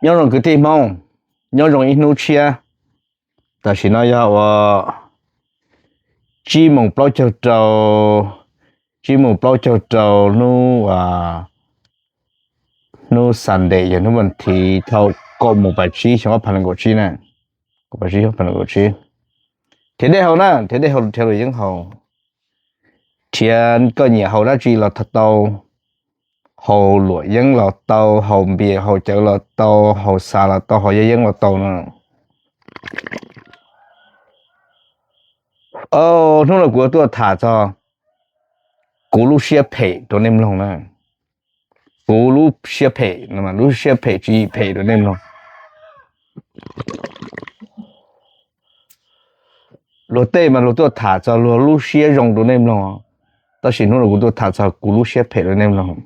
Nyob zoo kwv tij Hmoob, nyob zoo ib hnub tshiab. Tam sim no yog ua tsib moos plaub caug rau, tsib moos plaub caug rau hnub, hnub Sunday yog hnub vas thiv thaum kaum moos pas tsib xyoo ob phav nees nkaum tsib na, kaum pas tsib xyoo ob phav nees nkaum tsib. Nrhiav dej haus na, nrhiav dej haus, nrhiav luam yeeb haus, nrhiav koj nyiam haus dab tsi los tau, haus luam yeeb los tau, haus npias haus cawv los tau, haus xav los tau, haus yaj yeeb los tau no. Hnub no kuv tuaj tham txog kuv lub siab phem rau nej mloog na. Kuv lub siab phem, lub siab phem tsis phem rau nej mloog. Luag tej mas luag tuaj tham txog luag lub siab zoo rau nej mloog, tab sis hnub no kuv tuaj tham txog kuv lub siab phem rau nej mloog.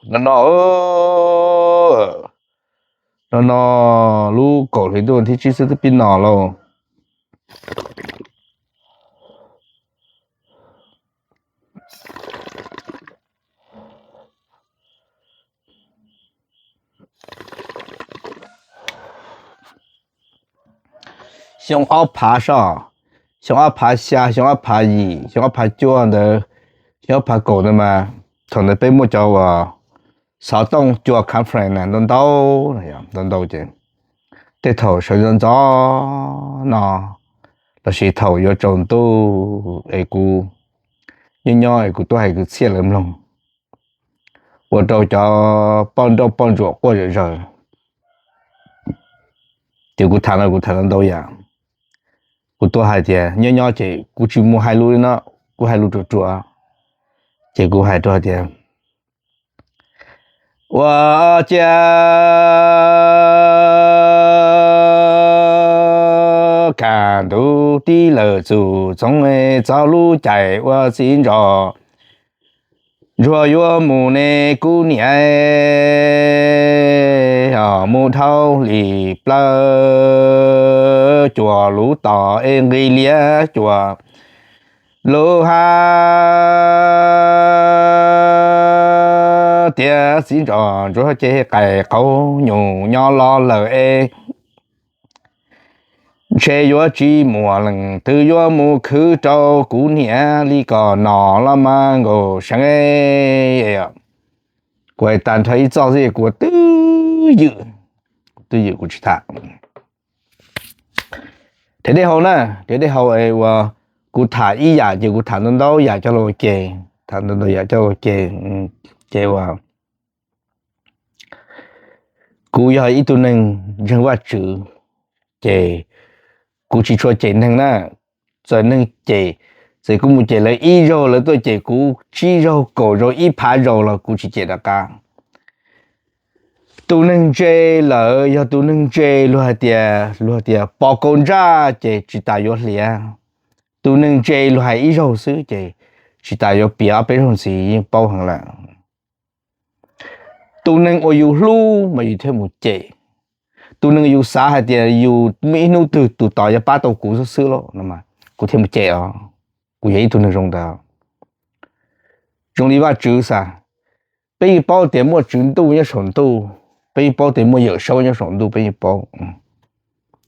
No no, no no, lub kaum hli ntuj thib tsib xwb twb pib no lauj. Xyoo ob phav so, xyoo ob phav xya, xyoo ob phav yim, xyoo ob phav cuaj ntawd, xyoo ob phav kaum ntawd mas, thaum ntawd peb muaj cov uas xov tooj cua conference ntau ntau, ntau ntau ces tej thaum sawv ntxov ntxov no lossis thaum yuav tsaus ntuj es kuv nyob nyob es kuv tuaj hais kwv txhiaj lawv mloog, ua rau cov poj nrauj poj ntsuam quaj zom zaws. Ces kuv tham no kuv tham ntau yam. Kuv tuaj hais tias nyob nyob ces kuv tsis mus hais lus li no, kuv hais lus ruam ruam. Ces kuv hais rau hais tias ua cia kaj ntug tib lawm txum txoov txog lub caij ua txiv ntsos ntsuag yuav mus ne kuv niam, mus dhau hli plaws cua lub tom es nqis liab cua lub hav tias txiv ntsos ntsuag ces qais qaug nyuj nyob los lawm es ntshe yuav tsis muaj leej twg yuav mus khwv rau kuv niam li kom no los mas nkaus seev. Kuv hais tag nrho ib txoj xwb kuv twb ywm, twb ywm kuv tsis tham. Nrhiav dej haus na, nrhiav dej haus es uas kuv tham ib yam ces kuv tham ntau ntau yam coj los ua ke, tham ntau ntau yam coj los ua ke, ces uas kuv yog ib tug neeg ntseeg Vajtswv, ces kuv tsis tshua cem neeg na. Txawm neeg cem, txawm kuv mus cem lawv ib zaug lawv tuaj cem kuv tsib zaug kaum zaus ib phav zaus los kuv tsis cem rov qab. Tus neeg ntse lawm yog tus neeg ntse, luag hais tias, luag tias pos kaus ntsaj ces tsis tas yuav hliav. Tus neeg ntse luag hais ib zaug xwb ces tsis tas yuav piav ob peb zaug ntxiv yeej paub heev lawm. Tus neeg uas yus hlub mas yus thiaj mus cem. Tus neeg yus xav hais tias yus muaj ib hnub twg tus tod yuav pab tau kuv xwb xwb lauj no, kuv thiaj mus cem os. Kuv yog ib tug neeg zoo ntawd. Zoo li Vajtswv xav, peb yeej paub tias muaj tswv ntuj nyob saum ntuj, peb yeej paub tias muaj Yawm Saub nyob saum ntuj, peb yeej paub.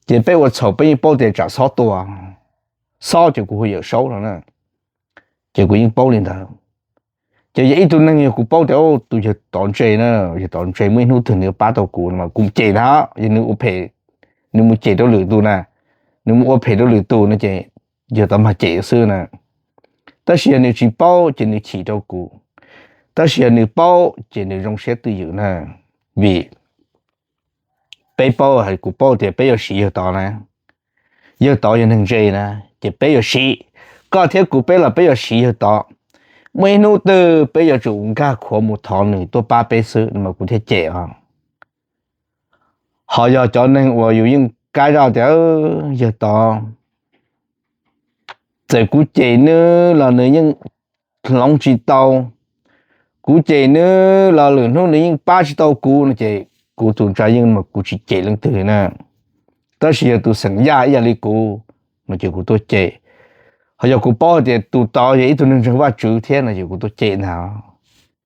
Ces peb ua txhaum peb yeej paub tias tsam xob tua, xob ces kuv hu Yawm Saub no na, ces kuv yeej paub li ntawd. Ces yog ib tug neeg yog kuv paub tias tus yawg tod ntse na, yawg tod ntse muaj ib hnub twg nws yuav pab tau kuv no mas kuv cem ntag. Yog nws ua phem, nws mus cem rau lwm tus na, nws mus ua phem rau lwm tus no ces yawg tod mag cem xwb na. Tab sis yog nws tsis paub ces nws chim rau kuv, tab sis yog nws paub ces nws zoo siab twj ywm na. Vim peb paub, kuv paub tias peb yuav siv yawg tod na, yawg tod yog neeg ntse na, ces peb yuav siv, koj thiab kuv peb los peb yuav siv yawg tod. Muaj ib hnub twg peb yuav tsum nkag khuav mus thov nws tuaj pab peb xwb no mas kuv thiaj cem os. Ho yog cov neeg uas yus yeej kab zaj tias yawg tod, txawm kuv cem nws los nws yeej hloov tsis tau, kuv cem nws los lwm hnub nws yeej pab tsis tau kuv no ces kuv tus ntsa yeej mas kuv tsis cem leej twg li na. Tab sis yog tus xeem Yaj ib yam li kuv no ces kuv tuaj cem. Ho yog kuv paub hais tias tus tod yog ib tug neeg ntseeg Vajtswv thiab no ces kuv tuaj cem ntag.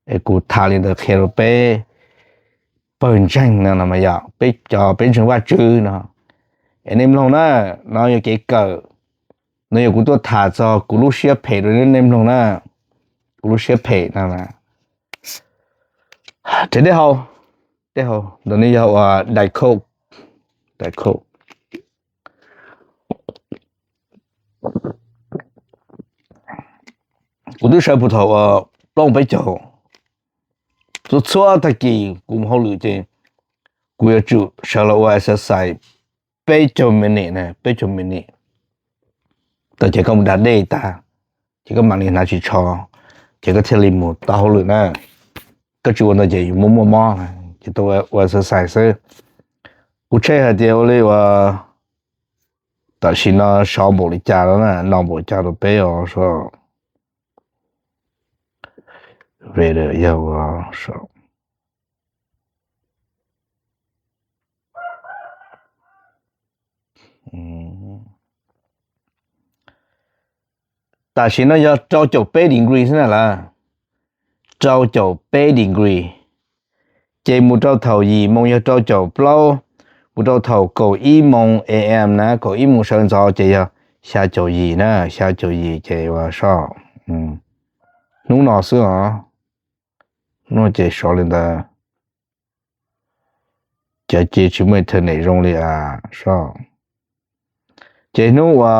Es kuv tham li ntawd qhia rau peb pawg ntseeg no no mas yog peb cov peb ntseeg Vajtswv no. Es nej mloog na, no yog kev kawm, no yog kuv tuaj tham txog kuv lub siab phem rau nej mloog na, kuv lub siab phem no. Rau dej haus, dej haus ntawm no yog ua dai khauj, dai khauj. Kuv twb sawv puag thaum plaub peb caug, txhua txhua tag kis kuv mus hauj lwm ces kuv yuav tsum sawv los ua exercise peb caug minute na, peb caug minute. Tau ces koj mus da dej tag, ces koj mam li hnav ris tsho, ces koj thiaj li mus tau hauj lwm na. Koj tsis ua ntawd ces yus muaj muaj mob, ces tau ua exercise xwb. Kuv check hais tias ua li ua tam sim no sov npaum li cas no na, no npaum cas rau peb os. Tam sim no yog rau caum peb degree xwb na lawm, rau caum peb degree. Ces mus rau thaum yim moo yog rau caum plaub, mus rau thaum kaum ib moo a.m. na, kaum ib moo sawv ntxov ces yog xya caum yim na, xya caum yim ces ua soj. Hnub no xwb os, hnub no ces sov li ntawd. Cov ces tsis muaj internet zoo li a soj. Ces hnub ua,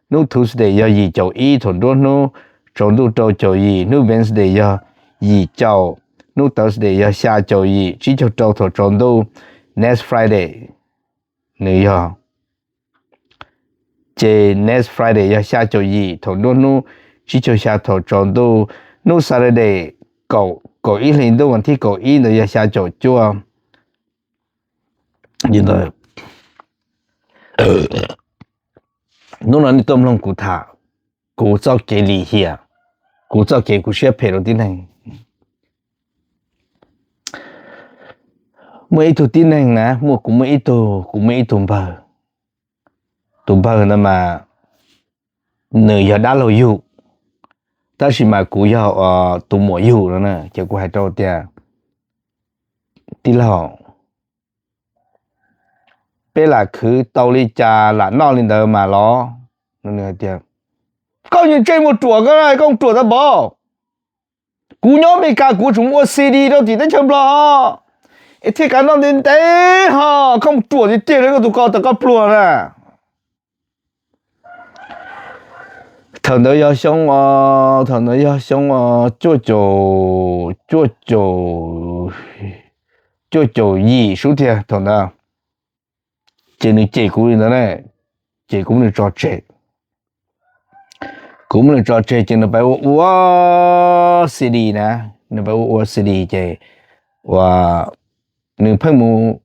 hnub Tuesday yog yim caum ib thaum nruab hnub, tsaus ntuj rau caum yim. Hnub Wednesday yog yim caum, hnub Thursday yog xya caum yim, tsib caug rau thaum tsaus ntuj. Next Friday nws yog, ces next Friday yog xya caum yim thaum nruab hnub, tsib caug xya thaum tsaus ntuj. Hnub Saturday kaum, kaum ib hli ntuj, vas thib kaum ib ntawd yog xya caum cuaj. Hnub no nej tuaj mloog kuv tham kuv txoj kev lim hiam, kuv txoj kev kuv siab phem rau tib neeg. Muaj ib tug tib neeg na, muaj, kuv muaj ib tug, kuv muaj ib tug npawg. Tus npawg ntawd mas nws yog dab laug yug, tab sis mas kuv yog tus muam yug no na. Ces kuv hais rau tias, tij laug, peb lam khwv tau li cas lam noj li ntawd mas los? Nws hais tias, koj nyias ntsej muag ruam, koj, koj ruam tau npaum. Kuv nyob Amelikas kuv tseem mus ua CD rau tim teb chaws Nplog, es thiaj kav noj ntev ntev ho, koj mus ruam tiag tiag li koj tus ko tau koj pluag na. Thaum ntawd yog xyoo, thaum ntawd yog xyoo cuaj caum, cuaj caum, cuaj caum yim sub tiag thaum ntawd. Ces nws cem kuv li ntawd ne, ces kuv muab nws tso tseg. Kuv muab nws tso tseg ces nws pab ua ua CD na, nws pab ua ua CD ces ua, nws pheej mus,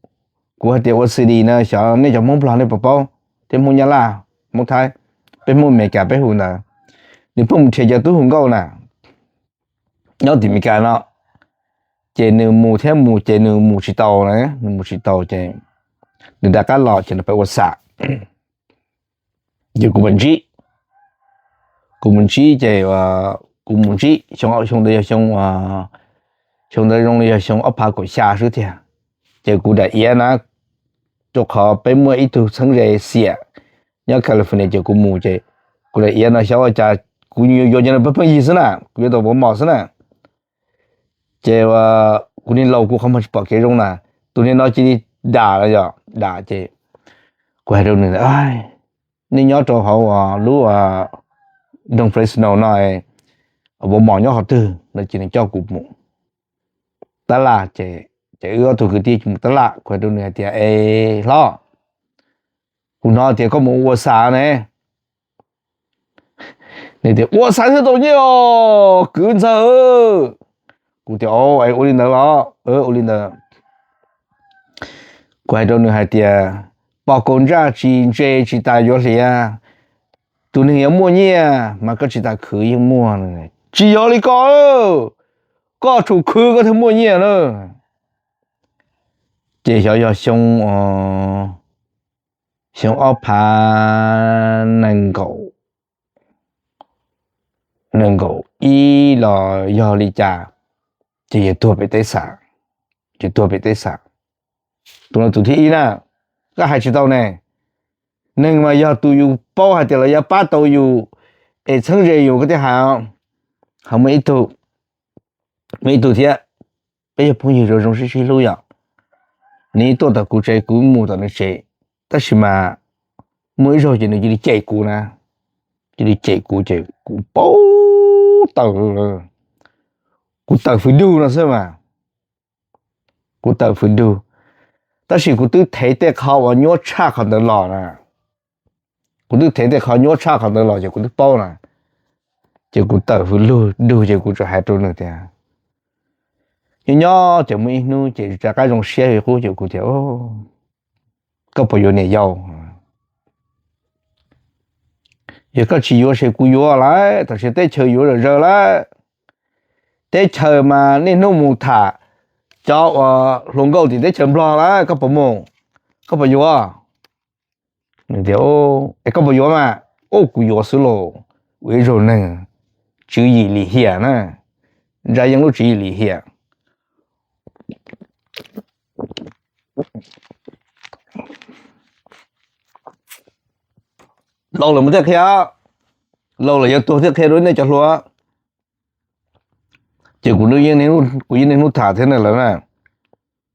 kuv hais tias ua CD na, xyov nej cov Hmoob Nplog nej puas paub, thiab Hmoob Nyab Laj, Hmoob Thaib, peb Hmoob Amelikas peb hu ntawd. Nws pheej mus nrhiav cov tub hu nkauj na, nyob tim Amelikas no, ces nws mus thiab mus ces nws mus tsis tau na, nws mus tsis tau ces nws rov qab los ces nws pab ua xam. Ces kuv mam ntsib, kuv mus ntsib ces, kuv mus ntsib xyoo, xyoo ntawd yog xyoo, xyoo ntawd zoo li yog xyoo ob phav kaum xya xwb tiag. Ces kuv daim iav na, rau qhov peb muaj ib tug txheeb ze xiam nyob California ces kuv mus ces kuv daim iav no xyov ua cas kuv yuav cov no pheej pheej yig xwb na, kuv yuav tau vov mos xwb na. Ces kuv niag laus kuv qhov muag tsis pom kev zoo na, tus niag no cia li dam los yog dam ces kuv hais rau nws, nej nyob rau hauv lub nroog Fresno no, vov mos nyob qhov twg no ces nws coj kuv mus tab laj ces, ces wb ob tug kwv tij mus tab laj. Kuv hais rau nws hais tias, es hlob, kuv hnov tias koj mus ua xam ne. Nws tias, ua xam thiaj tau nyiaj os kwv ntxawg. Kuv tias, o, es ua li ntawd los? Ua li ntawd. Kuv hais rau nws hais tias, pom kaus ntsaj tsis ntse tsis tas yuav hliav, tus neeg yuav muaj nyiaj mas koj tsis tas khwv yeej muaj. Tsis yog li ko, koj tsum khwv koj thiaj muaj nyiaj na. Ces xyov yog xyoo, xyoo ob phav nees nkaum, nees nkaum ib los yog li cas, ces yawg tuag pem teb xav, yawg tuag pem teb xav. Tus no tus thib ib na, koj hais tsis tau ne. Neeg mas yog tus yus paub hais tias lawv yuav pab tau yus es txheeb ze yus koj thiaj hais. Ho muaj ib tug, muaj ib tug thiab, peb yog phooj ywg zoo zoo sib sib hlub yom. Nws tuaj tom kuv tsev, kuv mus tom nws tsev, tab sis mas muaj ib zaug ces nws cia li cem kuv na, cia li cem kuv ces kuv paub tawm, kuv tawm fws dug no xwb mas, kuv tawm fws dug. Tab sis kuv twb thev tej qho uas nyuaj tshaj qhov ntawd los na, kuv twb thev tej qho nyuaj tshaj qhov ntawd los ces kuv twb paub na. Ces kuv tawm fws lug dug ces kuv txawm hais rau nws tias, nyob nyob ces muaj ib hnub ces rov qab zoo siab li qub ces kuv tias, koj puas yuav niam yau? Yog koj tsis yuav ces kuv yuav lawm, tam sim teb chaws yuav zom zaws lawm. Teb chaws mas niaj hnub mus tham cov uas hluas nkauj tim teb chaws Nplog lawm, koj puas mus, koj puas yuav? Nws tias, es koj puas yuav mas? Ub, kuv yuav xwb lauj, ua ib zaug neeg tswv yim lim hiam na, ntsa yeej lub tswv yim lim hiam. Laus lawm mus thiaj qhia, laus lawm yuav tuag thiaj qhia rau nej cov hluas. Ces kuv, kuv yeej niaj hnub tham thiab na lawm na,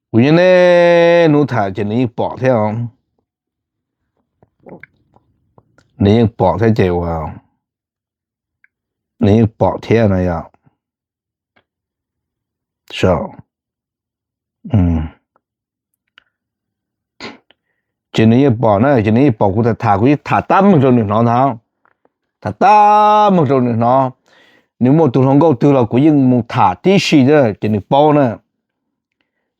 kuv yeej niaj hnub tham ces nws yeej pom thiab, nws yeej pom thiab ces ua, nws yeej pom thiab no yom. Ces nws yeej pom na, ces nws yeej pom kuv tham tham, kuv yeej tham tab meeg rau nws hnov ntag, tham tab meeg rau nws hnov. Nws muaj tus hluas nkauj twg los kuv yeej mus tham tib si thiab ces nws paub na,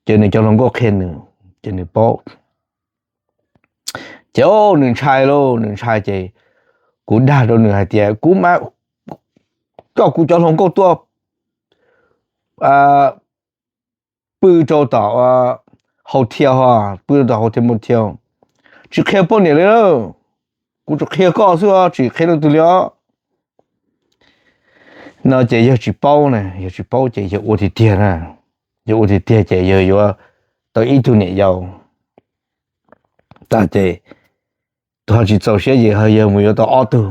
ces nws cov hluas nkauj qhia nws, ces nws paub. Ces nws ntshai lauj, nws ntshai ces kuv dag rau nws hais tias, kuv mas coj kuv cov hluas nkauj tuaj pw rau tom hau thiaus, pw rau tom hau thiaus mus thiaus, tsis qhia poj niam li, kuv tsuas qhia koj xwb, tsis qhia leej twg li os. No ces yawg tsis paub na, yawg tsis paub ces yawg ua tiag tiag na, yawg ua tiag tiag ces yawg yuav tau ib tug niam yau tag ces tus ho tsis txaus siab ces yawg mus yuav tau ob tug,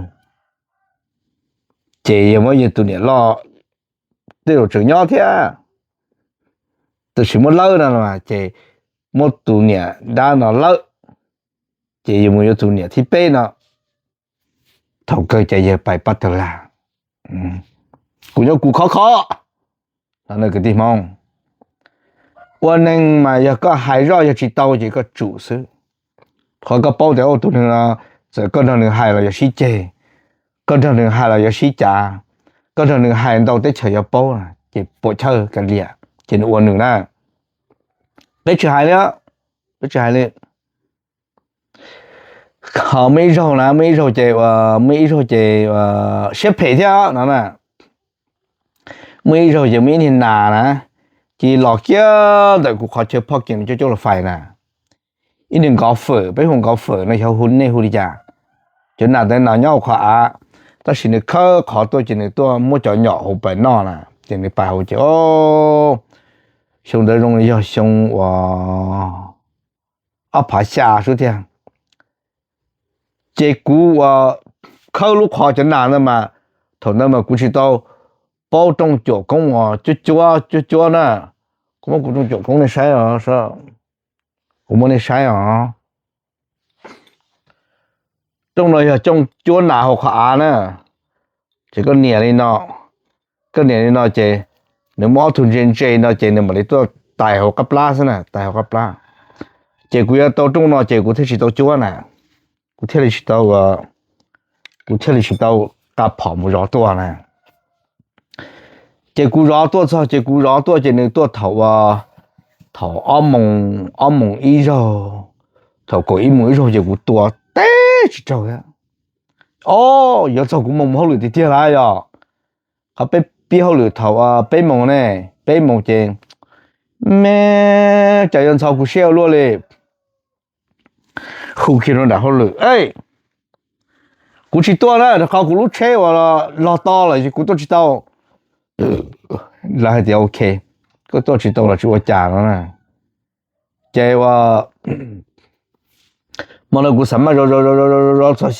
ces yawg muab yawg tus niam loj tej zaum tseem nyob thiab, tab sis muab lawb no ces muab tus niam dab no lawb, ces yawg mus yuav tus niam thib peb no. Thaum kawg ces yawg pais pab tawg lag, kuv nyob kuv khov kho. Kwv tij Hmoob, ua neeg mas yog koj hais zoj yog tsis tau ces koj tsum xwb. Qhov koj paub tias tus neeg no, txawm koj nrog nws hais los yuav sib ceg, koj nrog nws hais los yuav sib cav, koj nrog nws hais ntau teb chaws yuav paub, ces puam chawj kav liam ces nws ua nws na. Peb tsis hais li, peb tsis hais li. Ho muaj ib zaug na, muaj ib zaug ces, muaj ib zaug ces siab phem thiab no na. Muaj ib zaug ces muaj ib niag nas na, ces los kiag ntawm kuv qhov chaw parking coob coob los fais na. Ib niag nkov fawm, peb hu nkov fawm no xyov hu nej hu li cas. Cov nas ntawd no nyob hauv qhov av, tab sis nws khawb qhov tuaj ces nws tuaj muab cov nyom hauv pais noj na, ces nws pais hauv ces xyoo ntawd zoo li yog xyoo uas ob phav xya xwb thiab. Ces kuv uas khawb lub qhov cov nas ntawd mas, thaum ntawd mas kuv tsis tau paub rooj cuam koob uas cuab cuab cuab cuab na. Kuv muab kuv rooj cuam koob nej saib os, kuv muab nej saib os. Rooj no yog rooj cuab nas hauv qhov av na. Ces koj nias li no, koj nias li no ces nws muaj ob tug ntse ntse no ces nws mam li tuaj tais hauv qab plab xwb na, tais hauv qab plab. Ces kuv yuav tau rooj no ces kuv thiaj tsis tau cuab na, kuv thiaj li tsis tau, kuv thiaj li tsis tau qa phom mus zov tuaj na. Ces kuv zov tuaj txog ces kuv zov tuaj ces nws tuaj thaum, thaum ob moos, ob moos ib zaug, thaum kaum ib moos ib zaug ces kuv tua teb tsis raug thiab. Ob, yuav txog kuv moos mus hauj lwm tiag tiag lawm yom. Qhov peb pib hauj lwm thaum peb moos ne, peb moos ces me, cas yuav ntxhov kuv siab ua luaj li. ua kiag rau nram hauj lwm, Kuv tsis tuaj na, rau qhov kuv lub tsheb uas log to lawm ces kuv tuaj tsis tau. Lawv hais tias ok, koj tuaj tsis tau los tsis ua cas no na. Ces ua, hmo no kuv xav mas zov zov zov zov zov txog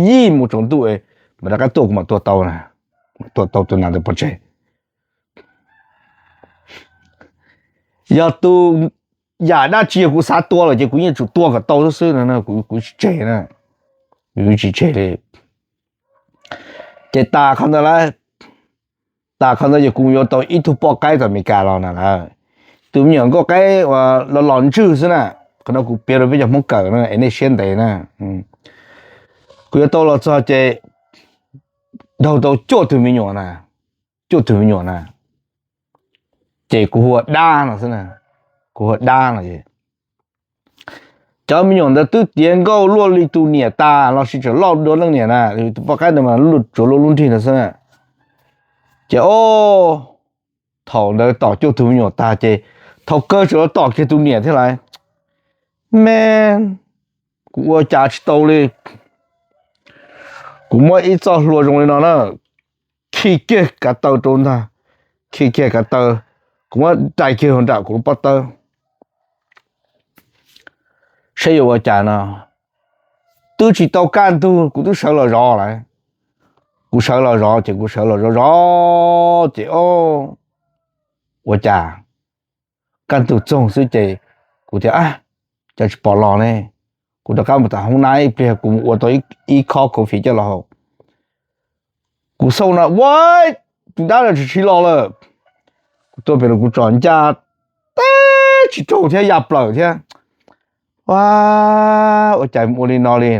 yim mus tsaus ntuj, mas rov qab tuaj kuv mam tua tau na, tua tau tus nas ntawd pov tseg. Yog tus yam dab tsi yog kuv xav tua lawm ces kuv yeej tsum tua kom tau xwb xwb, kuv tsis tseg na, kuv tsis tseg li. Ces tas qhov ntawd lawm, tas qhov ntawd ces kuv yuav tau ib tug poj qaib tom Amelikas los na lawm, tus me nyuam nkauj qaib uas los los ntswg xwb na. Qhov no kuv piav rau peb cov Hmoob kawm na es nej siab ntev na. Kuv yuav tau los txog ces daug tau cuaj tug me nyuam na, cuaj tug me nyuam na, ces kuv hu ua dab no xwb, kuv hu ua dab no. Cov me nyuam ntawd twb tiav nkauj luaj li tus niam tas los sis tseem loj dua leej niam na, tus poj qaib ntawd mas tsuas luaj lub nrig ntawd xwb na. Ces o, thaum ntawd tom cuaj tug me nyuam tas ces thaum kawg tseem los tom kiag tus niam thiab lawm. Me, kuv ua cas tsis tau li. Kuv muab ib txoj hlua zoo li no na, khi kiag kav taw rau ntag, khi kiag kav taw, kuv muab dai kiag hauv nram kuv lub pob tawb saib yuav ua cas no. Twb tsis tau kaj ntug kuv twb sawv los zov lawm. Kuv sawv los zov ces kuv sawv los zov zov ces o, ua cas kaj ntug txoog xwb ces kuv tias, Cas tsis pom los ne? Kuv rov qab mus tom hoob nab ib pliag kuv mus ua tau ib khob coffee coj los haus. Kuv xauj no ua, tus dab no tsis los lawm. Kuv tuaj pem no kuv tsom ncaj teb tsis raug thiab ya plaws thiab. Ua, ua cas ua li no li.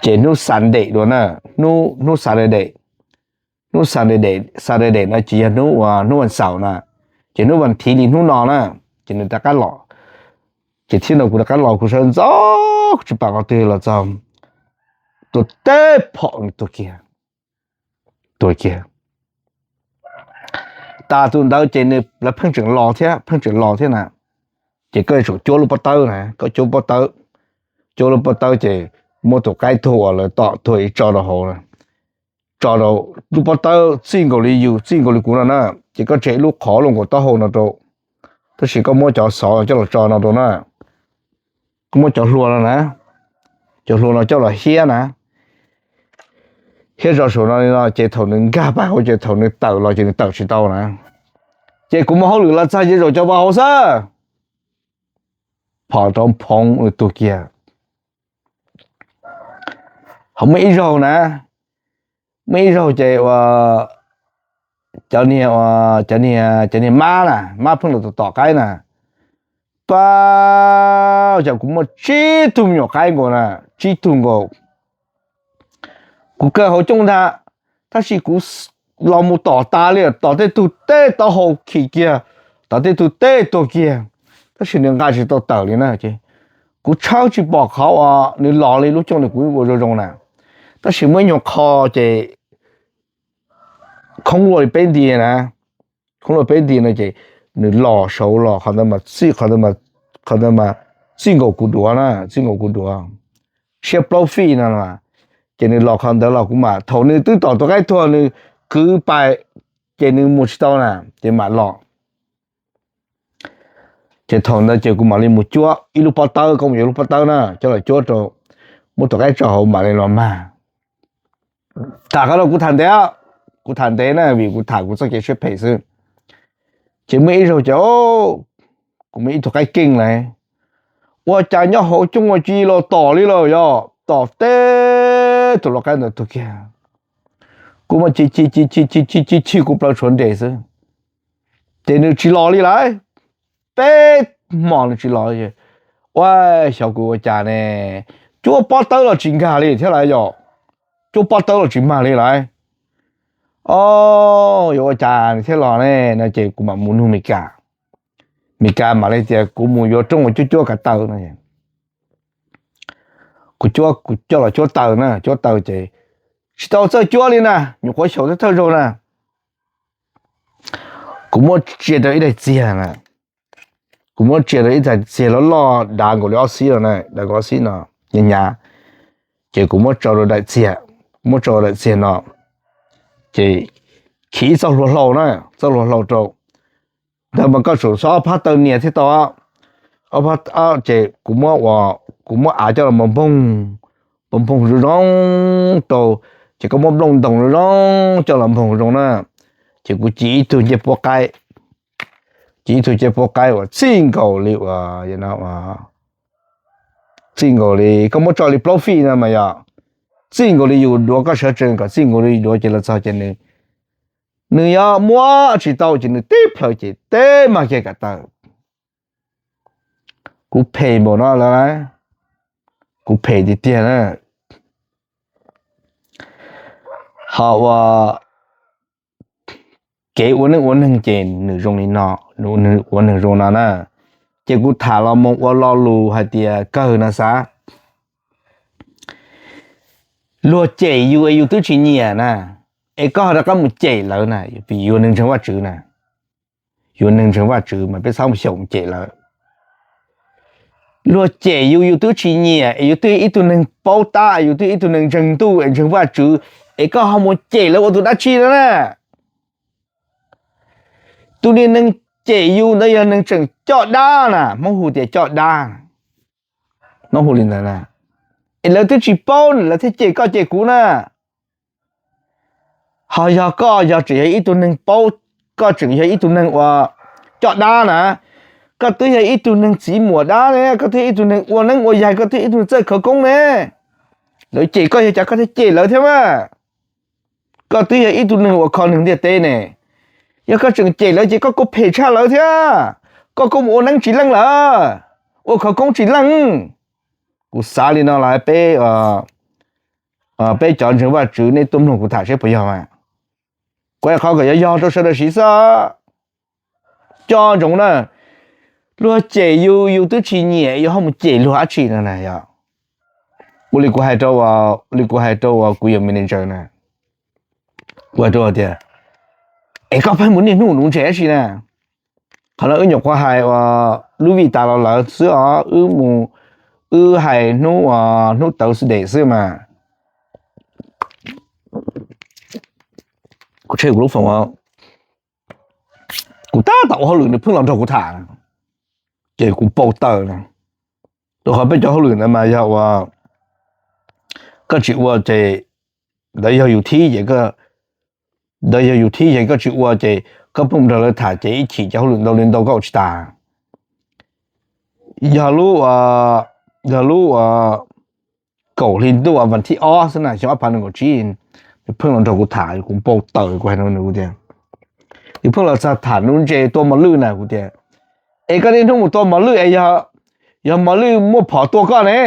Ces hnub Sunday dua na, hnub Saturday, hnub Saturday, Saturday no ces yog hnub ua hnub vas xaum na, ces hnub vas thiv li hnub no na, ces nws rov qab los. Ces thiab no kuv rov qab los kuv sawv ntxov kuv tsis pom qhov twg los txog, tua teb phom nws tuag kiag, tuag kiag. Tas tus ntawd ces nws lawv pheej tseem los thiab, pheej tseem los thiab na. Ces koj yuav tsum cuab lub pob tawb na, koj cuab pob tawb, cuab lub pob tawb ces muab tus qaib tuag uas lawv tom tuag ib tso rau hauv, tso rau lub pob tawb txij nkaus li yus txij nkaus li kuv no na. Ces koj tseg ib lub qhov los nkaus taub hau no rau, tab sis koj muab cov xov coj los tso no rau na. Koj muab cov hlua no na, cov hlua no coj los hiab na, hiab zog saum no li no ces thaum nws nkag pas hauv ces thaum nws tawm los ces nws tawm tsis tau na. Ces kuv mus hauj lwm los txog ces zaum cov vas hauv xwb, phom rau phoov nws tuag kiag. Ho muaj ib zaug na, muaj ib zaug ces ua cov niag, cov niag, cov niag mab na, mab pheej los tom tom qaib na, pab cas kuv muaj tsib tug me nyuam qaib nkaus na, tsib tug nkaus. Kuv kaw hauv cooj ntag, tab sis kuv los mus tom tas li, tom tej tug teb taub hau khi kiag, tom tej tug teb tuag kiag, tab sis nws nqa tsis tau tawm li na ces kuv tshawb tsis pom qhov uas nws los li, lub cooj li kuv ua zoo zoo na. Tab sis muaj ib nyuag qho ces khoob luaj li peb nti na, khoob luaj peb nti no ces nws los saud los qhov ntawd mas txij, qhov ntawd mas txij nkaus kuv duav na, txij nkaus kuv duav, siab plaub fij no. Ces nws los qhov ntawd los kuv mam, thaum nws twb tom tus qaib tuag nws kwv pais, ces nws mus tsis tau na, ces mam los. Ces thaum ntawd ces kuv mam li mus cuab ib lub pob tawb, koj mus yuav lub pob tawb na coj los cuab rau, muab tus qaib tso hauv mam li los mag. Tham qhov no kuv tham ntev, kuv tham ntev na vim kuv tham kuv txoj kev siab phem xwb. Ces muaj ib zaug ces kuv muaj ib tug qaib keej lawm, ua cas nyob hauv cooj ua ci los tom li lawm yog tom teb tus lau qaib ntawd tuag kiag. Kuv mas ci ci ci ci ci ci ci ci kuv plaws tshuav nres xwb. Ces nws tsis los li lawm, peb hmo nws tsis los. Ua, xyov kuv ua cas ne, cuab pob tawb los tsis nkag li thiab lawm yog, cuab pob tawb los tsis mag li lawm. O, yuav ua cas nws thiaj los ne no ces kuv mam mus nug Mes Kas. Mes Kas mam li tias kuv mus yuav rooj ua cuab cuab kav taw no. Kuv cuab, kuv coj los cuab taw na, cuab taw ces tsis tau txawj cuab li na, nyuam qhuav xyaum thawj thawj zaug na. Kuv muab tsia rau ib daim txiag na, kuv muab tsia rau ib daim txiag loj loj dav nkaus li ob xib no na, dav nkaus ob xib no, hnyav hnyav. Ces kuv muab tso rau daim txiag, muab tso rau daim txiag no, ces khiv txoj hlua hlau na, txoj hlua hlau rau. Ntawd mas koj tsum xov ob phab taw nias thiaj tau. Ces kuv muab ua, kuv muab av coj los npoog npoog npoog zoo zoo rau, ces koj muab nplooj ntoos zoo zoo coj los npoog zoo na. Ces kuv ci ib tug ncej puab qaib, ci ib tug ncej puab qaib uas txij nkaus li uas, txij nkaus li koj muab tso li plaub feet no mas yog txij nkaus li yus duav koj sawv tsees kom txij nkaus li yus duav ces los txog ces nws, nws yuav muab tsis tau ces nws tib plhaw ces teb mag kiag kom taw. Kuv phem npaum no lawm, kuv phem tiag tiag na. Ho ua kev ua neej ua neeg ces nws zoo li no, nws ua neeg zoo no na. Ces kuv tham los mus ua lo lus hais tias kawg no xav, luag cem yus es yus twb tsis nyiam na, es koj ho rov qab mus cem lawv na, yuav neeg ntseeg Vajtswv na. Yuav neeg ntseeg Vajtswv mas peb txhob mus xyaum mus cem lawv. Luag cem yus yus twb tsis nyiam es yus twb yog ib tug neeg paub tab, yus twb yog ib tug neeg ntseeg ntuj es ntseeg Vajtswv, es koj ho mus cem lawv ua tus dab tsi no na? Tus niag neeg cem yus ntawd yog neeg tseem coj dab na, Hmoob hu tias coj dab, Hmoob hu li ntawd na. Es lawv twb tsis paub lawv thiaj cem koj cem kuv na. Ho yog koj yog tseem yog ib tug neeg paub, koj tseem yog ib tug neeg uas coj dab na, koj twb yog ib tug neeg txiv muam dab ne, koj twb yog ib tug neeg ua neeb ua yaig, koj twb yog ib tug neeg txawj khawv koob ne, lawv cem koj yog cas koj thiaj cem lawv thiab mas? Koj twb yog ib tug neeg uas kho neeg ntiaj teb ne, yog koj tseem cem lawv ces koj kuj phem tshaj lawv thiab, koj kuj mus ua neeb tsis leej lawm, ua khawv koob tsis leej. Kuv xav li no los peb, peb cov ntseeg Vajtswv nej tuaj mloog kuv tham seb puas yog mas. Kuv hais qhov kom yog yog rau sawv daws siv xwb. Coj ntsoov na, luag cem yus yus twb tsis nyiam yus ho mus cem luag dab tsi no na yog. Ua li kuv hais rau, ua li kuv hais rau uas kuv yawm manager na, kuv hais rau tias, es koj pheej mus niaj hnub nuv ntses dab tsi na? Qhov no wb nyuam qhuav hais uas lub vij tas los lawm xwb os, wb mus, wb hais hnub, hnub Thursday xwb mas. Kuv tshem kuv lub foos, kuv tab tom ua hauj lwm nws pheej los nrog kuv tham, ces kuv npau taws na. Rau qhov peb cov hauj lwm ntawd mas yog uas koj tsis ua ces ntawd yog yus thib ces, ntawd yog yus thib ces koj tsis ua ces koj pheej nrog lawv tham ces ib chim ces hauj lwm ntau li ntau koj ua tsis tas. Yog lub, yog lub kaum hli ntuj vas thib ob xwb na, xyoo ob phav nees nkaum tsib, nws pheej los nrog kuv tham, kuv npau taws kuv hais rau nws tias, nws pheej los txog tham nuv ntses tua mos lwj na, kuv tias, es koj niaj hnub mus tua mos lwj es yog mos lwj muaj phom tua koj ne,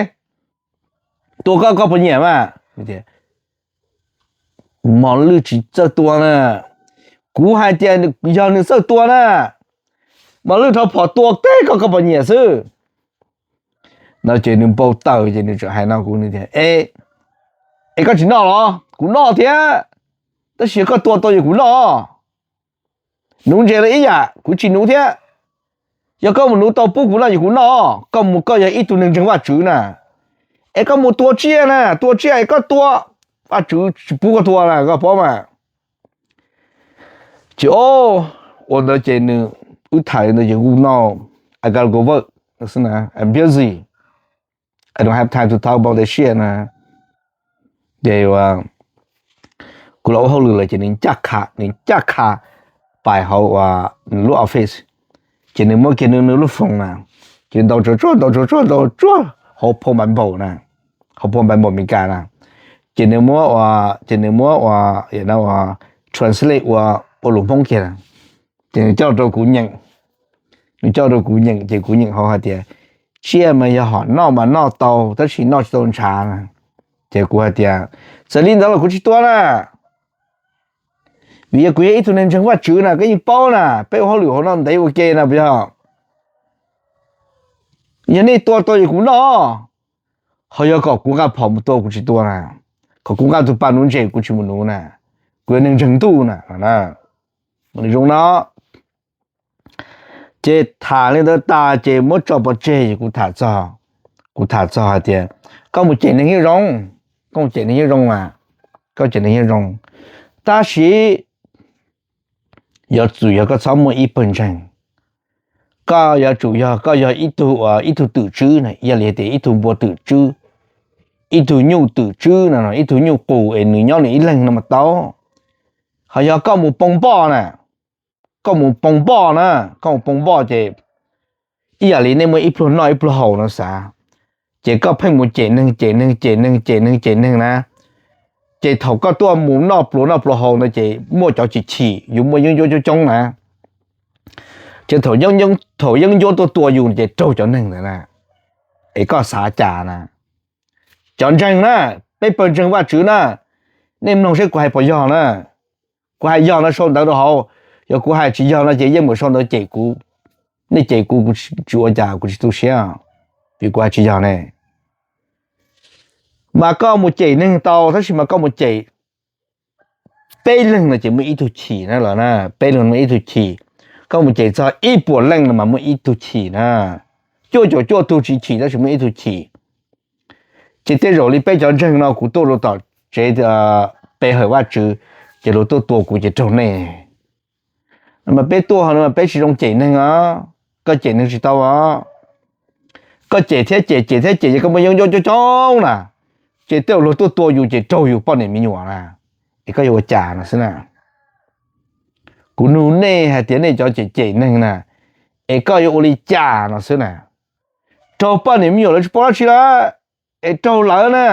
tua koj koj puas nyiam mas? Mos lwj tsis txawj tua na. Kuv hais tias yog nws txawj tua na, mos lwj rho phom tua teb koj koj puas nyiam xwb no. Ces nws npau taws ces nws tseem hais no kuv tias, es koj tsis noj los? Kuv noj thiab, tab sis yog koj tua tau ces kuv noj. Nuv ntses los ib yam, kuv tsis nuv thiab. Yog koj mus nuv tau pub kuv noj ces kuv noj. Koj mus koj yog ib tug neeg ntseeg Vajtswv na, es koj mus tua tsiaj na, tua tsiaj es koj tua, Vajtswv tsis pub koj tua na, koj paub mas. Ces ua ntawd ces nws, wb tham li ntawd ces kuv no, I gotta go work, I'm busy, I don't have time to talk about that shit na. Ces kuv los ua hauj lwm lawm ces nws ncaj qha, nws ncaj qha pais hauv nws lub office, ces nws muab kiag nws lub foos na, ces ntaus tsuag tsuag ntaus tsuag tsuag ntaus tsuag hauv phone Bible na, hauv phone Bible Meskas na, ces nws muab ua, ces nws muab ua, translate ua, ua lus Hmoob kiag na, ces nws coj rau kuv nyeem, nws coj rau kuv nyeem ces kuv nyeem hauv hais tias, tsiaj mas yog hom noj mas noj tau tab sis noj tsis tau ntshav na. Ces kuv hais tias, txawm li ntawd los kuv tsis tua na, vim yog kuv yog ib tug neeg ntseeg Vajtswv na, koj yeej paub na, peb ua hauj lwm hauv no ntev ua ke na puas yog? Yog nej tua tau ces kuv noj, ho yog kom kuv nqa phom mus tua kuv tsis tua na, kom kuv nqa tus pas nuv ntses kuv tsis mus nuv na, kuv yog neeg ntseeg ntuj na. Zoo no, Ces tham li ntawd tas ces muab tso pov tseg, kuv tham txog, kuv tham txog hais tias koj mus cem neeg yeej zoo, koj mus cem neeg yeej zoo mas, koj cem neeg yeej zoo, tab sis yuav tsum yog koj txhob muaj ib pawg ntseeg. Koj yuav tsum yog koj yog ib tug, ib tug twm tswb na, yog li tias ib tug npua twm tswb, ib tug nyuj twm tswb no, ib tug nyuj qus es nws nyob nws ib leeg no mas tau. Ho yog koj mus poo npoj na, koj mus poo npoj na, koj mus poo npoj ces ib yam li nej muaj ib pluag noj ib pluag haus no xav, ces koj pheej mus cem neeg cem neeg cem neeg cem neeg cem neeg na, ces thaum koj tuaj mus noj pluas noj pluas haus no ces muaj cov chim chim yus muaj yeeb ncuab coob coob na, ces thaum yeeb ncuab tuaj tua yus ces raug cov neeg ntawd na, es koj xav cas na? Cov ntseeg na, peb pawg ntseeg Vajtswv na, nej mloog seb kuv hais puas yog na. Kuv hais yog no sau ntawv rau hauv, yog kuv hais tsis yog no ces yeej mus sau ntawv cem kuv. Nej cem kuv, kuv tsis ua cas, kuv tsis tu siab, vim kuv hais tsis yog ne. Mas koj mus cem neeg tau, tab sis mas koj mus cem peb leeg no ces muaj ib tug chim na los na, peb leeg muaj ib tug chim. Koj mus cem txog ib puas leej no mas muaj ib tug chim na. Cuaj caum cuaj tug tsis chim tab sis muaj ib tug chim. Ces tej zaum li peb cov ntseeg no kuv tuaj rau tom tsev pe hawm Vajtswv, ces luag tuaj tua kuv ces raug nej. Mas peb tuaj no mas peb tsis zoo cem neeg os, koj cem neeg tsis tau os. Koj cem thiab cem, cem thiab cem ces koj muaj yeeb ncuab coob coob na, ces tej zaum luag tuaj tua yus ces raug yus poj niam me nyuam na, es koj yuav ua cas no xwb na. Kuv nug nej hais tias nej cov cem cem neeg na, es koj yuav ua li cas no xwb na. Raug poj niam me nyuam lawv tsis paub dab tsi lawm, es raug lawv na,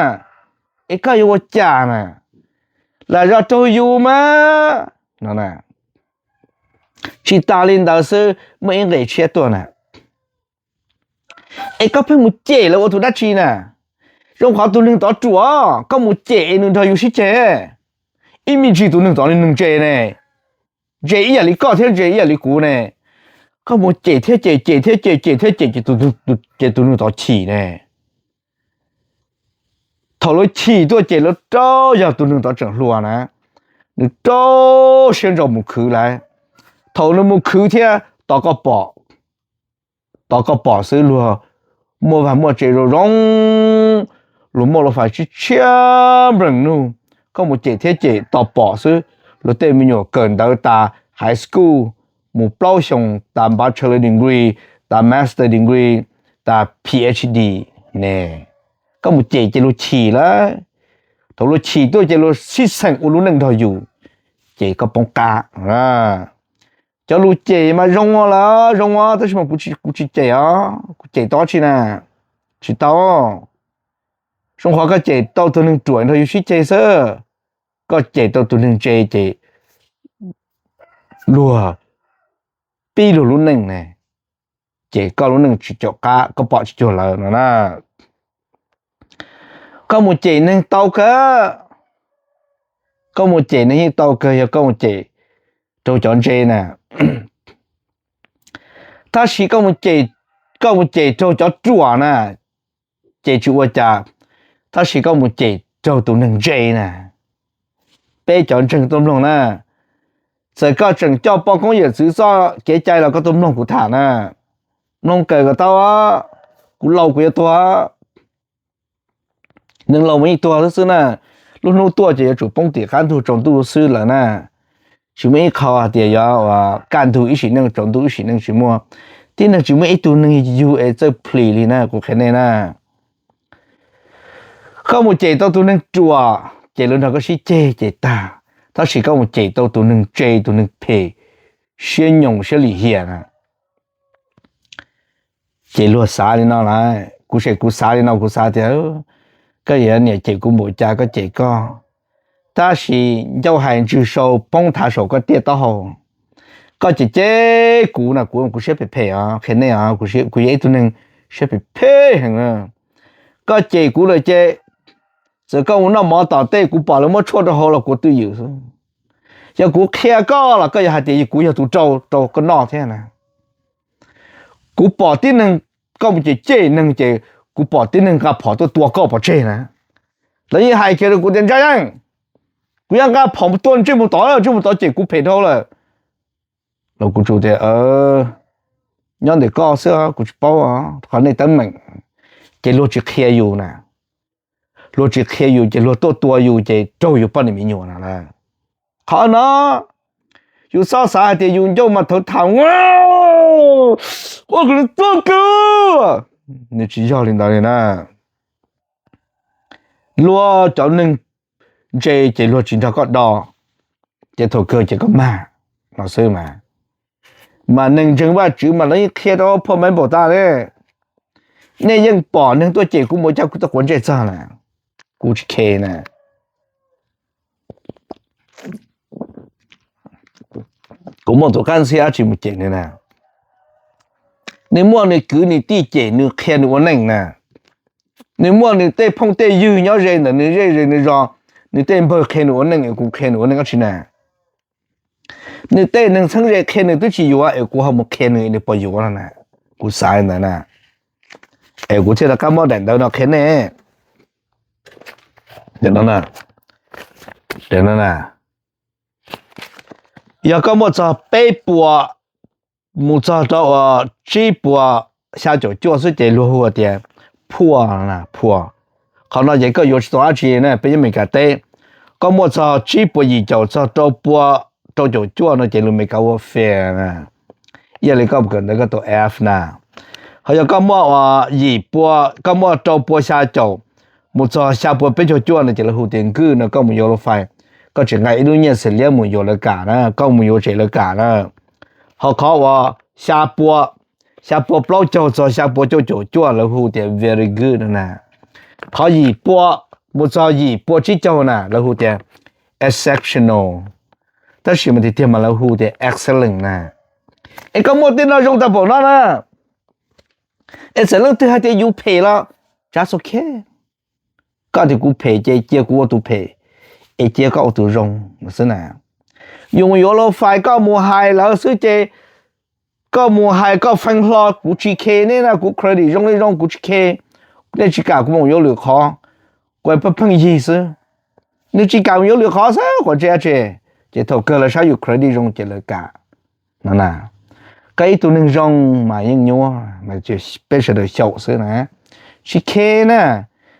es koj yuav ua cas na, lam zos raug yus mas no. Tsis tas li ntawd xwb, muaj ib nqe tshiab tuaj na, es koj pheej mus cem lawv ua tus dab tsi na? Zoo qhov tus neeg tod ruam, koj mus cem es nws nrog yus sib ceg, ib me ntsis tus neeg tod neeg ntse ne, ntse ib yam li koj thiab ntse ib yam li kuv ne. Koj mus cem thiab cem, cem thiab cem, cem thiab cem, ces tus neeg tod chim ne. Thaum lawv chim tuaj ces lawv rau yog tus neeg tod tseem hluas na, nws rau siab ntso mus khwv lawv. Thaum nws mus khwv thiab tos koj pom, tos koj pom xwb, luag muaj vaj muaj tsev zoo zoo, luag muaj luag fais tshiab tshiab nplees nug, koj mus cem thiab cem tos pom xwb, luag tej me nyuam kawm ntawv tas high school, mus plaub xyoos tas bachelor degree, tas master degree, tas P H D ne. Koj mus cem ces luag chim lawm, thaum luag chim tuaj ces luag sib xeem ua lub neej nrog yus, ces koj poob qab. Cov lus cem mas zoo lawm, zoo os, tab sis mas kuv tsis cem os, kuv cem tau tsi na? Tsis tau. Zoo qhov koj cem tau tus neeg ruam nrog yus sib ceg xwb, koj cem tau tus neeg ntse ces luag pib luag lub neej ne, ces koj lub neej tsis caum qab, koj pom tsis cuag lawv no na. Koj mus cem neeg tau kawg, koj mus cem neeg yeej tau kawg yog koj mus cem raug cov ntse na. Tab sis koj mus cem raug cov ruam na, ces tsis ua cas, tab sis koj mus cem raug tus neeg ntse na. Peb cov ntseeg tuaj mloog na, txawm koj tseem coj poj koob yawm txwv txoj kev cai los koj tuaj mloog kuv tham na. Mloog kawm kom tau, kuv laus kuv yuav tuag. Neeg laus mas yeej tuag xwb xwb na, lub hnub tuaj ces yuav tsum poob tim qab ntug tsaus ntuj xwb lawm na. Tsis muaj ib qho hais tias yuav kaj ntug ib sim neej tsaus ntuj ib sim neej tsis muaj. Tib neeg tsis muaj ib tug neeg yug es txawj plis li na, kuv qhia nej na. Koj mus cem tau tus neeg ruam ces lawv nrog koj sib ceg ces tag, tab sis koj mus cem tau tus neeg ntse tus neeg phem, siab nyoos siab lim hiam na, ces luag xav li no lawm. Kuv ces kuv xav li no, kuv xav tias koj yuav niam cem kuv npaum cas koj cem koj, tab sis ncauj hais ntswg sau poob thav saum koj tiaj taub hau. Koj cem cem kuv na, kuv kuv siab phem phem os, qhia nej os, kuv yog ib tug neeg siab phem phem heev. Koj cem kuv lawm ces txawm koj mus noj mov tom tej kuv pom lawv muab tshuaj rau hauv los kuv twj ywm xwb. Yog kuv qhia koj los koj yuav hais tias kuv yog tus rau rau koj noj thiab na. Kuv pom tib neeg, koj mus cem cem neeg ces kuv pom tib neeg nqa phom tuaj tua koj pov tseg na. Lawv yeej hais kiag rau kuv tias Ntsa Yeej, kuv yuav nqa phom tua ntsej muag tod, ntsej muag tod cem kuv phem dhau lawm. Los kuv tsuas tias nyob ntawm koj xwb, kuv tsis paub qhov nej teeb meem. Ces luag tsis qhia yus na, luag tsis qhia yus ces luag tuaj tua yus ces raug yus poj niam me nyuam no lawm. Qhov no yus txhob xav hais tias yus ncauj mas thawv tham, ua kuv txoj kw, nws tsis yog li ntawd li na. Luag cov neeg ntse ces luag tsis nrog koj do, ces thaum kawg ces koj mag no xwb mas. Mas neeg ntseeg Vajtswv mas lawv yeej qhia rau phoj maiv npaum tas li. Nej yeej pom neeg tuaj cem kuv mus caj kuv tau quav ntsej txog na, kuv tsis khe na. Kuv muaj tus qab ntxhiab dab tsi mus cem nws na? Nws muaj nws kwv nws tij cem nws qhia nws ua neej na. Nws muaj nws tej phooj tej ywg nyob ze ntawm nws zej ze nws zos, nws tej npawg qhia nws ua neej es kuv qhia nws ua neej dab tsi na? Nws tej neeg txheeb ze qhia nws twb tsis yuav es kuv ho mus qhia nws nws puas yuav no na? Kuv xav li ntawd na, es kuv thiaj rov qab muab daim ntawv no qhia nej. Yog koj muaj txog peb puas mus txog rau uas tsib puas xya caum cuaj xwb ces luag hu tias phuaj, phuaj. Qhov no ces koj yuav tsis tau dab tsi na, peb nyob Meskas teb. Koj muaj txog tsib puas yim caum txog rau pua rau caum cuaj no ces lus Meskas hu ua fair na. Ib yam li koj kawm ntawv koj tau F na. Ho yog koj muaj uas yim pua, koj muaj rau pua xya caum mus txog xya pua peb caug cuaj no ces lawv hu tias good no, koj mus yuav lub fais, koj tseem nqa ib lub nyiaj xim liab mus yuav lawv kam na, koj mus yuav tsem lawv kam na. Ho qhov uas xya pua, xya pua plaub caug txog xya pua cuaj caum cuaj lawv hu tias very good no na. Qhov yim pua mus txog yim pua tsib caug na lawv hu tias exceptional, tab sis mas tiag tiag mas lawv hu tias excellent na. Es koj muaj tej no zoo tag npaum no na, es txawm leej twg hais tias yus phem los just okay. Koj tias kuv phem ces cia kuv ua tus phem, es cia koj ua tus zoo xwb na. Yus mus yuav lub fais koj mus hais lawv xwb ces koj mus hais koj fee hlo, kuv tsis khe nej na, kuv credit zoo li zoo kuv tsis khe. Nej tsis kam kuv mus yuav lwm qhov, kuv pheej pheej yig xwb. Nws tsis kam mus yuav lwm qhov xwb, quav ntsej dab tsi, ces thaum kawg lawv saib yus credit zoo ces lawv kam no na. Koj ib tug neeg zoo mas yeej nyuaj, mas peb sawv daws xyaum xwb na. Tsis khe na,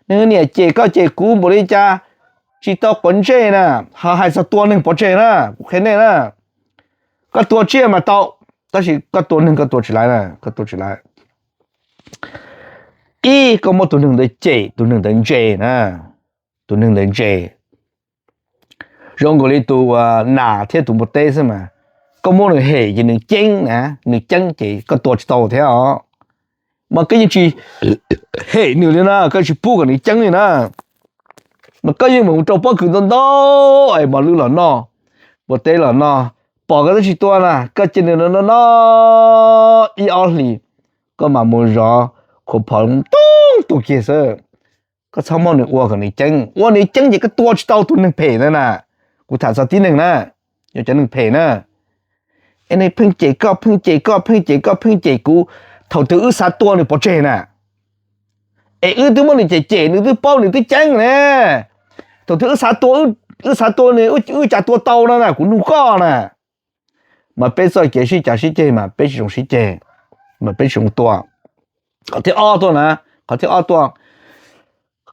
nws niam cem koj cem kuv npaum li cas tsis tau quav ntsej na, ho hais txog tua neeg pov tseg na, kuv qhia nej na. Koj tua tsiaj mas tau, tab sis koj tua neeg koj tua tsis laiv na, koj tua tsis laiv. Ib, koj muab tus neeg ntawd cem, tus neeg ntawd ntse na, tus neeg ntawd ntse. Zoo nkaus li tus nas thiab tus npua teb xwb mas, koj muab nws hem ces nws ceeb na, nws ceeb ces koj tua tsis tau thiab os. Mas koj yeej tsis hem nws li na, koj tsis pub kom nws ceeb li na. Mas koj yeej mus rau pob kws ntau ntau es mos lwj los noj, npua teb los noj, pom koj twb tsis tua na, koj cia nws no no no ib ob hlis, koj mam mus zov khuam phom tub tuag kiag xwb. Koj txhob muab nws ua kom nws ceeb, ua nws ceeb ces koj tua tsis tau tus neeg phem ntawd na. Kuv tham txog tib neeg na, yog cov neeg phem na. Es nws pheej cem koj, pheej cem koj, pheej cem koj, pheej cem kuv, thaum twg wb xav tua nws pov tseg na. Es wb twb muab nws cem cem, nws twb paub nws twb ceeb ne. Thaum twg wb xav tua, wb xav tua nws, wb cas tua tau no na, kuv nug koj na. Mas peb txoj kev sib cav sib ceg mas peb tsis zoo sib ceg, mas peb tsis zoo tua. Qhov thib ob tuaj na, qhov thib ob tuaj,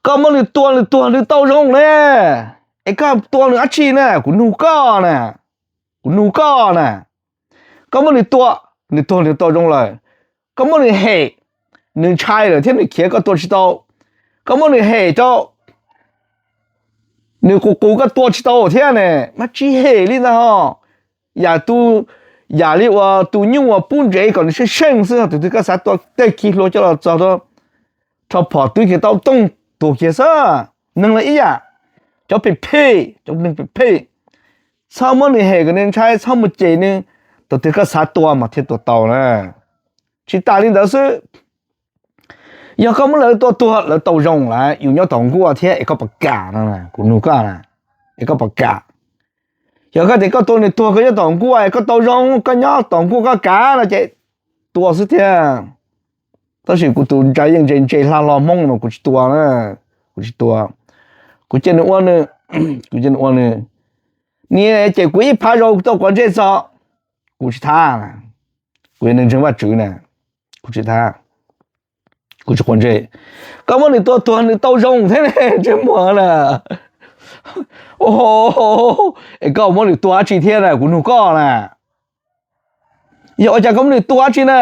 koj muab nws tua nws tuag nws tau zoo ne, es koj tua nws dab tsi na, kuv nug koj na, kuv nug koj na. Koj muab nws tua, nws tuag nws tau zoo lawm, koj muab nws hem, nws ntshai lawm thiab nws khiav koj tua tsis tau. Koj muab nws hem rau nws qus qus koj tua tsis tau thiab ne, mas tsis hem li ntag ho. Yam tu, yam li uas tus nyuj uas pub ntsev kom nws seej seej xwb, tus twg koj xav tua tej khi hlua coj los txog rau, rho phom twb kiag tau tooj tuag kiag xwb. Neeg los ib yam, cov phem phem, cov neeg phem phem, txhob muab nws hem kom nws ntshai, txhob mus cem nws, tus twg koj xav tua mas thiaj tua tau na. Tsis tas li ntawd xwb, yog koj muab lawv tua tuag lawv tau zoo lawm, yus nyob tom nkuaj thiab es koj puas kam no, kuv nug koj na, es koj puas kam? Yog koj tias koj tua nws tuag koj nyob tom nkuaj es koj tau zoo, koj nyob tom nkuaj koj kam no ces tua xwb thiab. Tab sis kuv tus ntsa yeej ntse ntse hla hlo Hmoob no kuv tsis tua na, kuv tsis tua. Kuv cia nws ua nws, kuv cia nws ua nws. Nws cem kuv ib phav zaus kuv tau quav ntsej txog, kuv tsis thab. Kuv yog neeg ntseeg Vajtswv na. Kuv tsis thab, kuv tsis quav ntsej. Koj muab nws tua tuag nws tau zoo thiab ne, ntsej muag na. Es koj muab nws tua dab tsi thiab na, kuv nug koj na. Yog ua cas koj muab nws tua dab tsi na?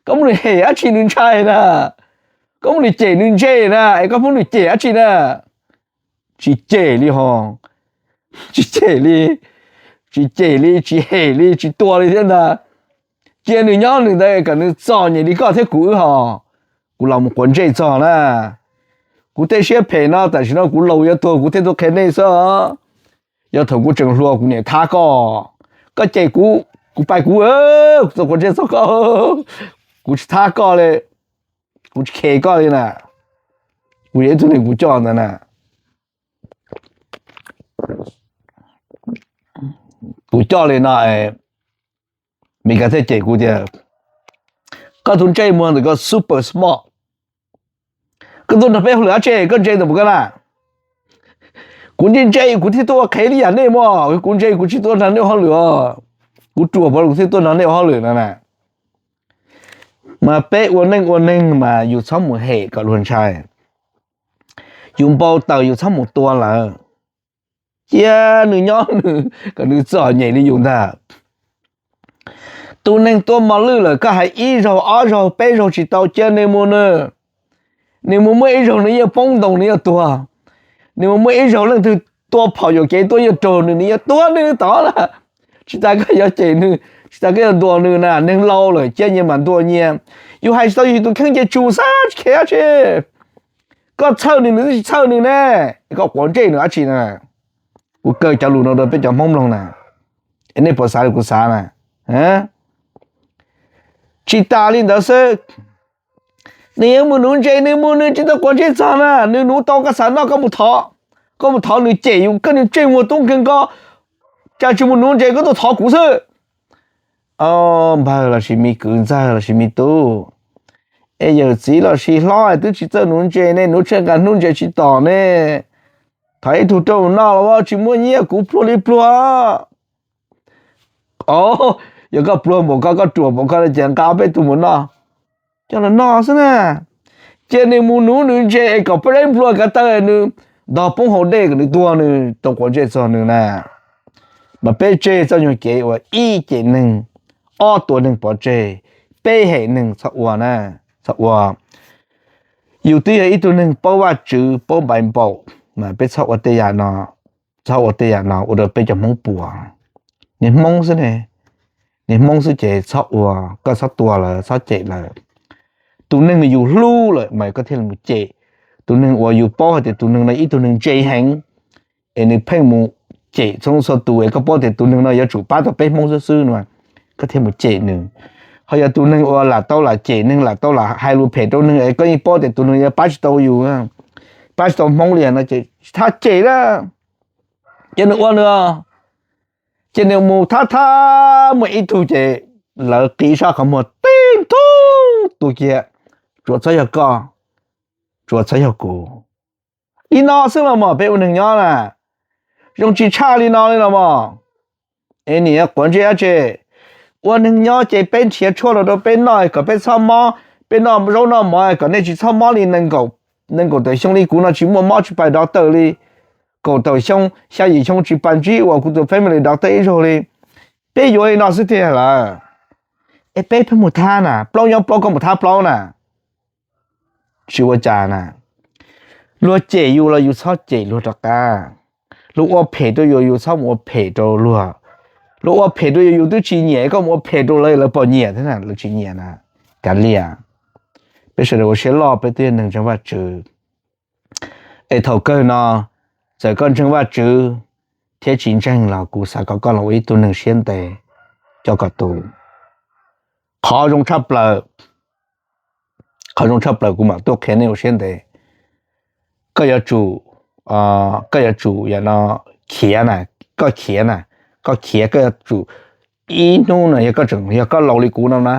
Koj muab nws hem dab tsi nws ntshai na? Koj muab nws cem nws ntse na, es koj muab nws cem dab tsi na? Tsis cem li ho, tsis cem li, tsis cem li, tsis hem li, tsis tua li thiab ntag. Cia nws nyob nws ntawd kom nws txom nyem li koj thiab kuv wb ho. Kuv los mus quav ntsej txog na. Kuv tej siab phem no tam sim no kuv laus yuav tuag kuv thiaj tuaj qhia nej xwb. Yog thaum kuv tseem hluas kuv niam thab koj, koj cem kuv, kuv pais kuv, kuv txawm quav ntsej txog koj, kuv tsis thab koj li, kuv tsis khe koj li na. Kuv yog ib tug neeg kuv coj ntawd na, kuv coj li no, Meskas thiaj cem kuv tias, koj tus ntsej muag ntawm koj super smart, koj tuaj nrog peb hauj lwm dab tsi koj ntse ntawm mus koj na? Kuv ntse ntse kuv thiaj tuaj ua qhev li yam nej mog, kuv ntse kuv tsis tuaj nrog nej ua hauj lwm os, kuv ruam pov kuv thiaj tuaj nrog nej ua hauj lwm no na. Mas peb ua neej ua neeg mas yus txhob mus hem kom luag ntshai. Yus npau taws yus txhob mus tua lawm. Cia nws nyob nws kom nws txom nyem li yus ntag. Tus neeg tua mos lwj lawm koj hais ib zaug ob zaug peb zaug tsis tau, cia nws mus nws. Nws mus muaj ib zaug nws yeej poob ntoo nws yeej tuag. Nws mus muaj ib zaug leej twg tua phom yuam kev tuaj yeej raug nws, nws yeej tuag nws tod na. Tsis tas koj yuav cem nws, tsis tas koj yuav ntuas nws na, neeg laus lawm cia nyias mam ntuas nyias. Yus hais tsis tau yus tus kheej ces tsum xwb tsis kheev dab tsi. Koj txhawj nws nws twb tsis txhawj nws ne, koj quav ntsej nws dab tsi na? Kuv kaw cov lus no rau peb cov Hmoob mloog na, es nej puas xav li kuv xav na? Tsis tas li ntawd xwb, nws yuav mus nuv ntses nws mus nws tsis tau quav ntsej txog na, nws nuv tau koj xav noj koj mus thov, koj mus thov nws cem yus koj niag ntsej muag tub nkeeg koj, cas tsis mus nuv ntses koj tuaj thov kuv xwb. Npawg lossis me kwv, ntxawg lossis me tub, es yawm txiv lossis hlob twb tsis txawj nuv ntses ne, nuv tsheej nqa hnub ntses tsis tom ne, thov ib tug rau noj los tsis muaj nyiaj kuv pluag li pluag. Yog koj pluag npaum koj, koj ruam npaum koj ces nqa ob peb tug mus noj, coj los noj xwb na. Cia nws mus nuv nws ntses es kom peb deb nplua kav taw nws ntog poob hauv dej kom nws tuag nws tau quav ntsej txog nws na. Mas peb tseg txoj nyuag kev uas ib cem neeg, ob tua neeg pov tseg, peb hem neeg txhob ua na, txhob ua. Yus twb yog ib tug neeg paub Vajtswv paub Npaiv Npaum, mas peb txhob ua tej yam no, txhob ua tej yam no ua rau peb cov Hmoob puas. Niag Hmoob xwb ne, niag Hmoob xwb ces txhob ua, koj txhob tua lawv txhob cem lawv. Tus neeg uas yus hlub lawm mas koj thiaj li mus cem. Tus neeg uas yus paub hais tias tus neeg no ib tug neeg ntse heev, es nws pheej mus cem txhua txhua tus es koj paub tias tus neeg no yuav tsum pab tau peb Hmoob xwb xwb no, koj thiaj mus cem nws. Ho yog tus neeg uas lam tau lam cem neeg, lam tau lam hais lus phem rau neeg es koj yeej paub tias tus neeg yuav pab tsis tau yus, pab tsis tau Hmoob li no ces tsis thab cem na. Ces nws ua nws, ces nws mus thab thab muaj ib tug ces lawv qiv sab qhov muag tib tug tuag kiag, tsuas txhob yog koj, tsuas txhob yog kuv. Li no xwb los mas peb ua neeg nyob na, zoo tsis tshaj li no li los mas. Es niam quav ntsej dab tsi? Ua neeg nyob ces peb nrhiav tshuaj los rau peb noj kom peb txhob mob, peb noj zaub noj mov kom nej tsis txhob mob li nees nkaum tawm xyoo li kuv no tsis muaj mob tsis pais doctor li. Kaum tawm xyoo xya yim xyoo tsis pais ntsib uas kuv tus family doctor ib zaug li. Peb yuav li no xwb tiag lawm. Es peb pheej mus thab na, plaub nyob plaub koj mus thab plaub na. Tsis ua cas na. Luag cem yus los yus txhob cem luag rov qab. Luag ua phem rau yus yus txhob mus ua phem rau luag. Luag ua phem rau yus yus twb tsis nyiam koj mus ua phem rau lawv lawv puas nyiam thiab na, lawv tsis nyiam na. Kav liam. Peb sawv daws ua siab loj peb twb yog neeg ntseeg Vajtswv. Es thaum kawg no, txawm koj ntseeg Vajtswv thiab tsis ntseeg los kuv xav kom koj los ua ib tug neeg siab ntev, coj kom tus. Qhov zoo tshaj plaws, qhov zoo tshaj plaws kuv mam tuaj qhia nej ua siab ntev. Koj yuav tsum, koj yuav tsum yam no khiav na, koj khiav na, koj khiav koj yuav tsum ib hnub no yog koj tseem yog koj laus li kuv no na,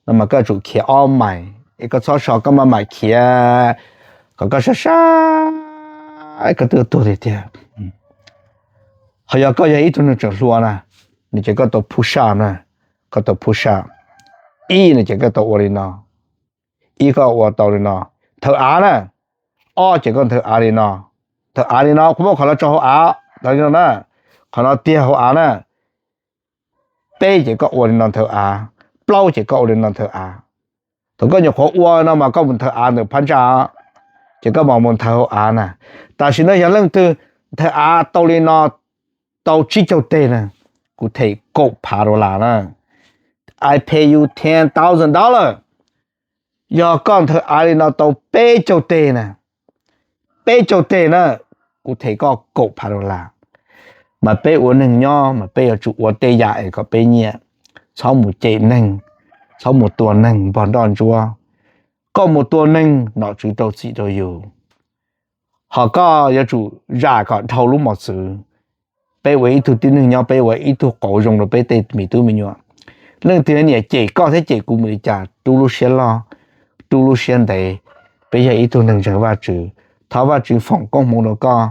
no mas koj yuav tsum khiav ob mais, es koj txhob so koj maj mam khiav, kom koj sab sab, koj twb tuag tiag tiag. Ho yog koj yog ib tug neeg tseem hluas na, nws ces koj tau push up na, koj tau push up. Ib no ces koj tau ua li no, ib koj ua tau li no, nthawv av na. Ob ces koj nthawv av li no, nthawv av li no, kuv muab qhov no tso hauv av, tau li no na, qhov no tiag hauv av na. Peb ces koj ua li no nthawv av, plaub ces koj ua li no nthawv av. Thaum koj nyuam qhuav ua no mas koj mus nthawv av ntawm phab ntsa, ces koj mam mus nthawv hauv av na. Tam sim no yog leej twg nthawv av tau li no, tau tsib caug teg na, kuv them kaum phav dollar na. I pay you ten thousand dollar. Yog koj nthawv av li no tau peb caug teg na, peb caug teg na, kuv them koj kaum phav dollar. Mas peb ua neeg nyob mas peb yuav tsum ua tej yam es kom peb nyiam, txhob mus cem neeg, txhob mus tua neeg npog nroj ntsuab. Koj mus tua neeg nom tswv rau txim rau yus, ho koj yuav tsum zam kom dhau lub mos txwv. Peb ua ib tug tib neeg nyob peb ua ib tug qauv zoo rau peb tej me tub me nyuam. Leej twg nyiam cem koj thiab cem kuv mus li cas, rub lub siab loj, rub lub siab ntev. Peb yog ib tug neeg ntseeg Vajtswv, thov Vajtswv foom koob hmoov rau koj,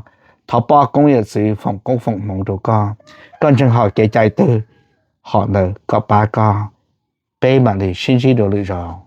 thov poj koob yawm txwv foom koob foom hmoov rau koj. Koj ntseeg hom kev cai twg, hom ntawd kom pab koj. Peb mam li sib ntsib dua lwm zaus.